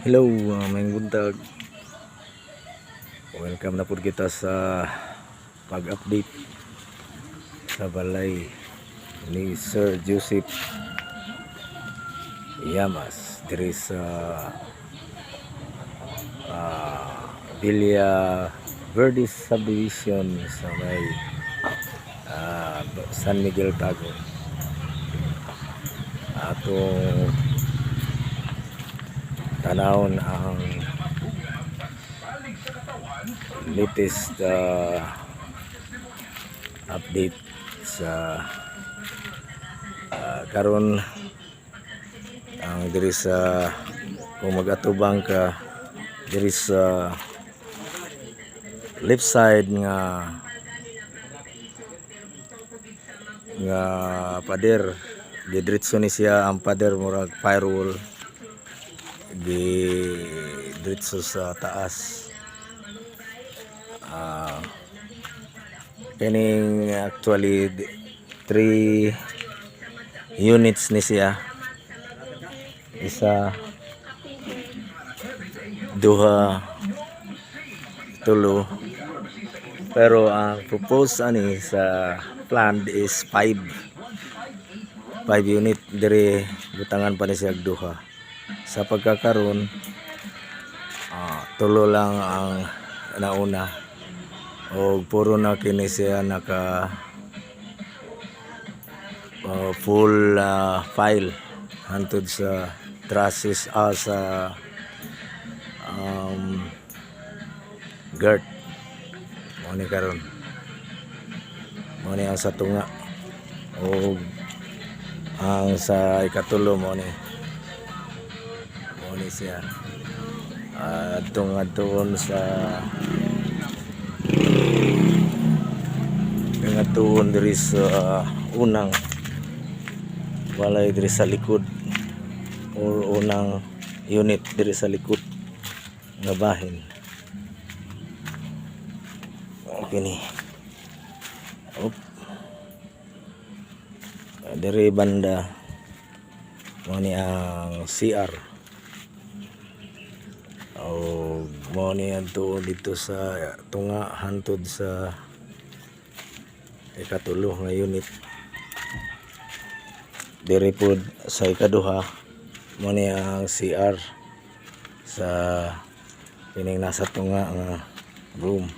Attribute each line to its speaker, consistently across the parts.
Speaker 1: Hello, maayong buntag. Welcome na pud kita sa pag-update sa balay ni Sir Joseph Llamas diri sa Villa Verde Subdivision sa may San Miguel, Tagum. Atong tanawon ang latest update sa karon. Ang diri sa, kung mag-atubang ka diri sa left side nga pader, gidiretso ni siya ang pader, murag firewall, gi diretso sa taas. Kining actually three units ni siya, isa, duha, tulo, pero ang propose ani sa plan is 5, 5 unit. Diri butangan pa ni siya og duha. Sa pagkakaron, tulo lang ang nauna og puro na kini siya naka full file hantod sa trusses, sa girt. Mao ni karon, mao ni ang sa tunga og ang sa ikatulo, mao ni siya adtong sa ngatuon diri sa unang balay diri sa likod or unang unit diri sa likod nga bahin. Okay ni. Op. Diri banda, mao ni ang CR o mao ni adto dito sa tunga hantod sa ikatulo nga unit. Diri pod sa ikaduha, mao ni ang CR sa kining nasa tunga nga room,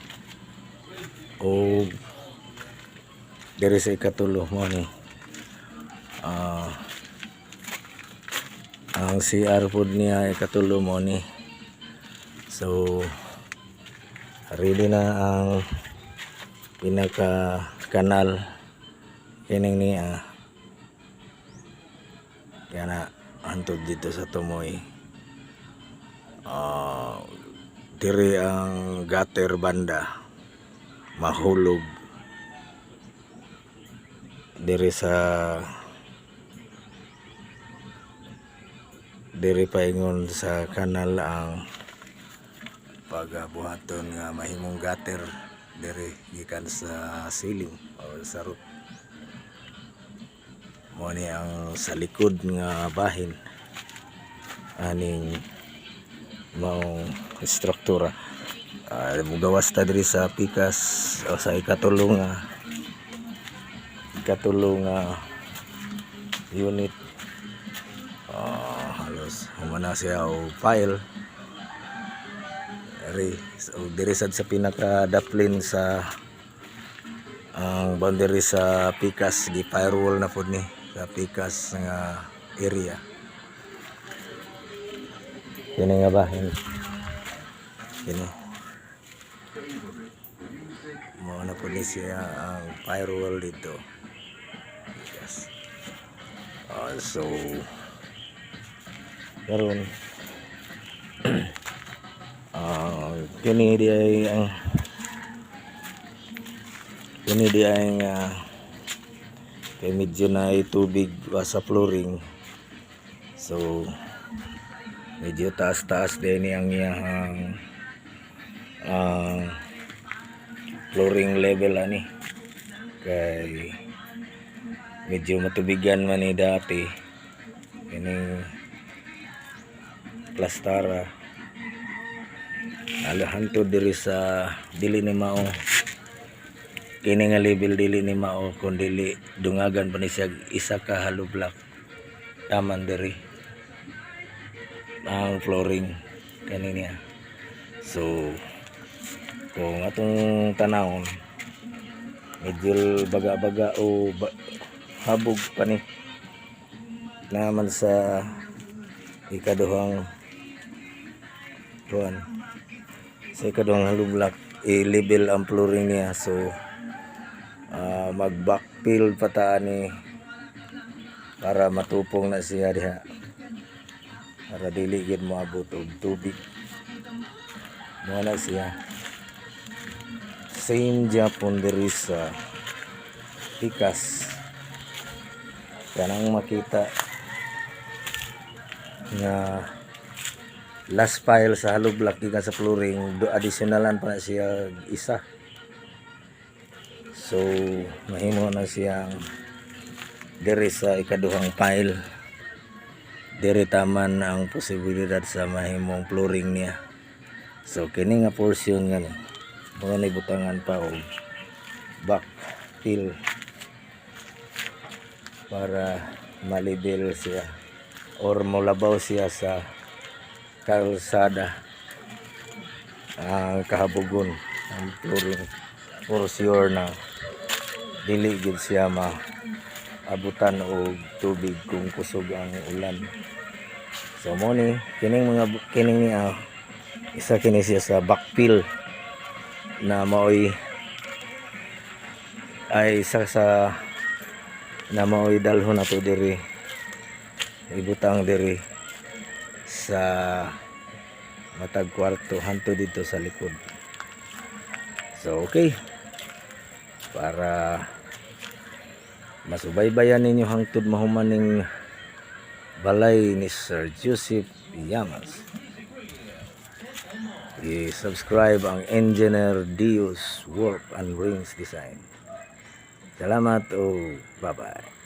Speaker 1: o diri sa ikatulo, mao ni ang CR pod niya, ikatulo, mao ni. So ready na ang pinaka kanal kining niya kaya na hantod dito sa tumoy. Diri ang gutter banda mahulog diri sa diri paingon sa kanal ang pagabuhaton nga mahimong gutter diri gikan sa ceiling or sa roof. Mao ni ang sa likod nga bahin aning maong istruktura. Mugawas ta diri sa pikas o sa ikatulo nga unit. Halos human na siya og file diri. So, diri sad sa pinaka daplin sa ang boundary sa pikas, gi firewall na pud ni sa pikas nga area. Kini nga bahin, kini mao na pud ni siya ang firewall dito. Yes. So karon, kini di ay ang kini di ay nga kay medyo na tubig pa sa flooring, so medyo taas-taas din ang iyang flooring level ani kay medyo matubigan man ni dati kining plastara. Hantod diri sa dili ni mao kini nga level, dili ni mao kun dili dungagan pa ni siya isa ka hollow block taman diri ang flooring kani niya. So kung atong tanawon, medyo baga-baga o habog pa ni naman sa ikaduhang kuan, sa ikaduhang hollow block i-level ang flooring niya. So mag backfill pa ta ni para matupong na siya diha, para dili gid moabot og tubig. Mao na siya. Same gyapon diri sa pikas, kanang makita nga last pile sa hollow block gikan sa flooring do, additionalan pa na siya isa. So mahimo na siyang diri sa ikaduhang pile diri taman ang posibilidad sa mahimong flooring niya. So kini nga portion nga ni mao ni butangan pa og backfill para malibel siya or molabaw siya sa kalsada ang kahabogon ang flooring, for sure na dili gid siya ma abutan og tubig kung kusog ang ulan. So mo ni kining mga kining niya, isa kini siya sa backfill na maoy ay isa sa na maoy dalhon nato diri, ibutang diri sa matag kwarto hanto dito sa likod. So okay, para masubaybayan ninyo hangtod mahuman ning balay ni Sir Joseph Llamas, i-subscribe ang Engineer Dios Work and Rings Design. Salamat o bye bye.